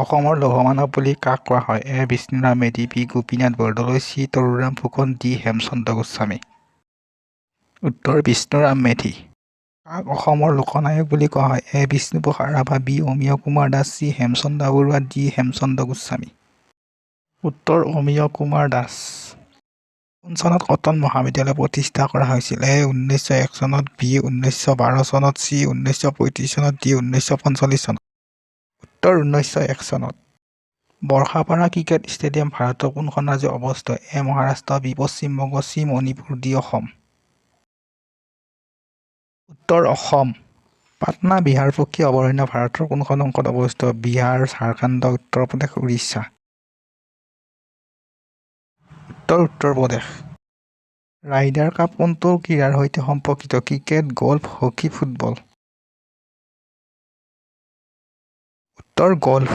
অসমৰ লৌহমানৱ বুলি কাক কোৱা হয়? A Bishnuram Medhi, B Gopinath Bordoloi, C Tarunram Phukan, D Hemchandra Goswami. উত্তৰ বিষ্ণুৰাম মেধি। কাক অসমৰ লোকনায়ক বুলি কোৱা হয়? A Bishnuprasad Rabha, B Amiya Kumar Das, C Hemchandra Barua, D Hemchandra Goswami. উত্তৰ অমিয় কুমাৰ দাস। কোন চনত কটন মহাবিদ্যালয় প্ৰতিষ্ঠা কৰা হৈছিল? এ 1901 চনত, বি 1912 চনত, চি 1935 চনত, ডি 1945 চনত। উত্তৰ 1901 চনত। বৰ্ষাপাৰা ক্ৰিকেট ষ্টেডিয়াম ভাৰতৰ কোনখন ৰাজ্যত অৱস্থিত? A Maharashtra, B Paschimbanga, C Manipur, D Assam. উত্তৰ অসম। পাটনা বিহাৰ পক্ষী অভয়াৰণ্য ভাৰতৰ কোনখন অংশত অৱস্থিত? বিহাৰ, ঝাৰখণ্ড, উত্তৰ প্ৰদেশ, উৰিষ্যা। উত্তৰ উত্তৰ প্ৰদেশ। ৰাইডাৰ কাপ কোনটো ক্ৰীড়াৰ সৈতে সম্পৰ্কিত? Cricket, golf, hockey, football. উত্তৰ গ'ল্ফ।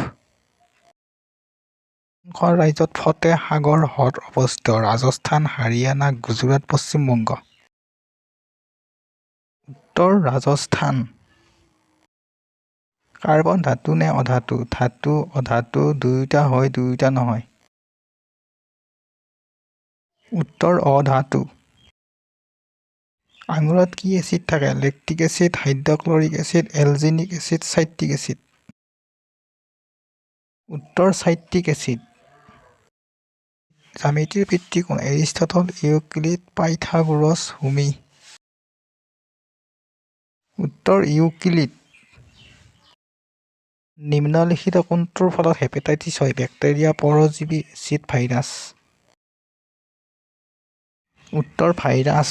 কোনখন ৰাজ্যত ফতেহ সাগৰ হ্ৰদ অৱস্থিত? ৰাজস্থান, হাৰিয়ানা, গুজৰাট, পশ্চিমবংগ। উত্তৰ ৰাজস্থান। কাৰ্বন ধাতু নে অধাতু? ধাতু, অধাতু, দুয়োটা হয়, দুয়োটা নহয়। উত্তৰ অধাতু। আঙুৰত কি এচিড থাকে? Lactic acid, hydrochloric acid, alginic acid, citric acid. উত্তৰ চাইট্ৰিক এচিড। জ্যামিতিৰ পিতৃ কোন? এৰিষ্টটল, ইউক্লিড, পাইথাগোৰাছ, হোমি। উত্তৰ ইউক্লিড। নিম্নলিখিত কোনটোৰ ফলত হেপাটাইটিছ হয়? বেক্টেৰিয়া, পৰজীৱী, এচিড, ভাইৰাছ। উত্তৰ ভাইৰাছ।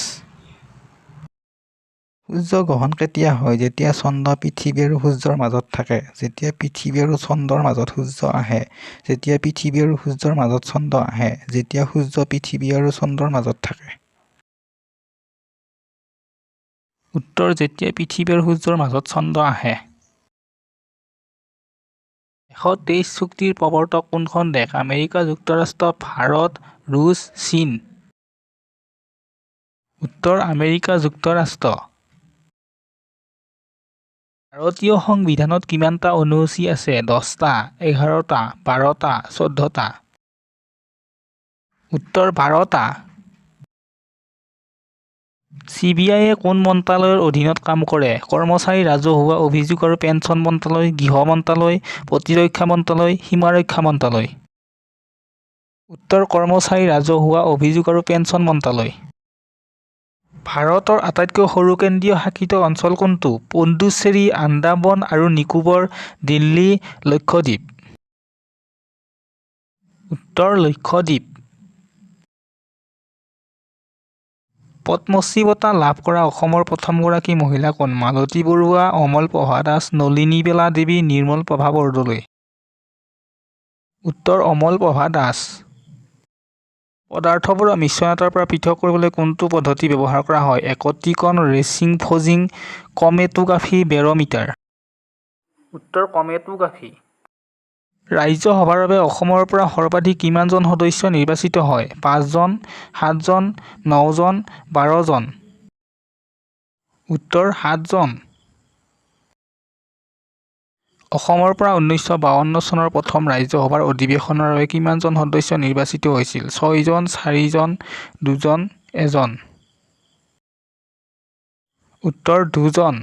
সূৰ্যগ্ৰহণ কেতিয়া হয়? যেতিয়া চন্দ্ৰ পৃথিৱী আৰু সূৰ্যৰ মাজত থাকে, যেতিয়া পৃথিৱী আৰু চন্দ্ৰৰ মাজত সূৰ্য আহে, যেতিয়া পৃথিৱী আৰু সূৰ্যৰ মাজত চন্দ্ৰ আহে, যেতিয়া সূৰ্য পৃথিৱী আৰু চন্দ্ৰৰ মাজত থাকে। উত্তৰ যেতিয়া পৃথিৱী আৰু সূৰ্যৰ মাজত চন্দ্ৰ আহে। 123 চুক্তিৰ প্ৰৱৰ্তক কোনখন দেশ? আমেৰিকা যুক্তৰাষ্ট্ৰ, ভাৰত, ৰুছ, চীন। উত্তৰ আমেৰিকা যুক্তৰাষ্ট্ৰ। ভাৰতীয় সংবিধানত কিমানটা অনুসূচী আছে? 10টা, 11টা, 12টা, 14টা। উত্তৰ 12টা। চি বি আইয়ে কোন মন্ত্ৰালয়ৰ অধীনত কাম কৰে? কৰ্মচাৰী, ৰাজহুৱা অভিযোগ আৰু পেঞ্চন মন্ত্ৰালয়, গৃহ মন্ত্ৰালয়, প্ৰতিৰক্ষা মন্ত্ৰালয়, সীমাৰক্ষা মন্ত্ৰালয়। উত্তৰ কৰ্মচাৰী, ৰাজহুৱা অভিযোগ আৰু পেঞ্চন মন্ত্ৰালয়। ভাৰতৰ আটাইতকৈ সৰু কেন্দ্ৰীয় শাসিত অঞ্চল কোনটো? পণ্ডুচেৰী, আন্দামান আৰু নিকোবৰ, দিল্লী, লক্ষদ্বীপ। উত্তৰ লক্ষদ্বীপ। পদ্মশ্ৰী বঁটা লাভ কৰা অসমৰ প্ৰথমগৰাকী মহিলা কোন? মালতী বৰুৱা, অমল প্ৰভা দাস, নলিনীবালা দেৱী, নিৰ্মল প্ৰভা বৰদলৈ। উত্তৰ অমল প্ৰভা দাস। পদাৰ্থবোৰক মিশ্ৰণ এটাৰ পৰা পৃথক কৰিবলৈ কোনটো পদ্ধতি ব্যৱহাৰ কৰা হয়? একত্ৰীকৰণ, ৰেচিং ফজিং, ক্ৰমেটোগ্ৰাফী, বেৰ'মিটাৰ। উত্তৰ ক্ৰমেটোগ্ৰাফী। ৰাজ্যসভাৰ বাবে অসমৰ পৰা সৰ্বাধিক কিমানজন সদস্য নিৰ্বাচিত হয়? 5জন, 7জন, 9জন, 12জন। উত্তৰ 7জন। অসমৰ পৰা 1952 চনৰ প্ৰথম ৰাজ্যসভাৰ অধিৱেশনৰ বাবে কিমানজন সদস্য নিৰ্বাচিত হৈছিল? 6জন, 4জন, 2জন, 1জন। উত্তৰ 2জন।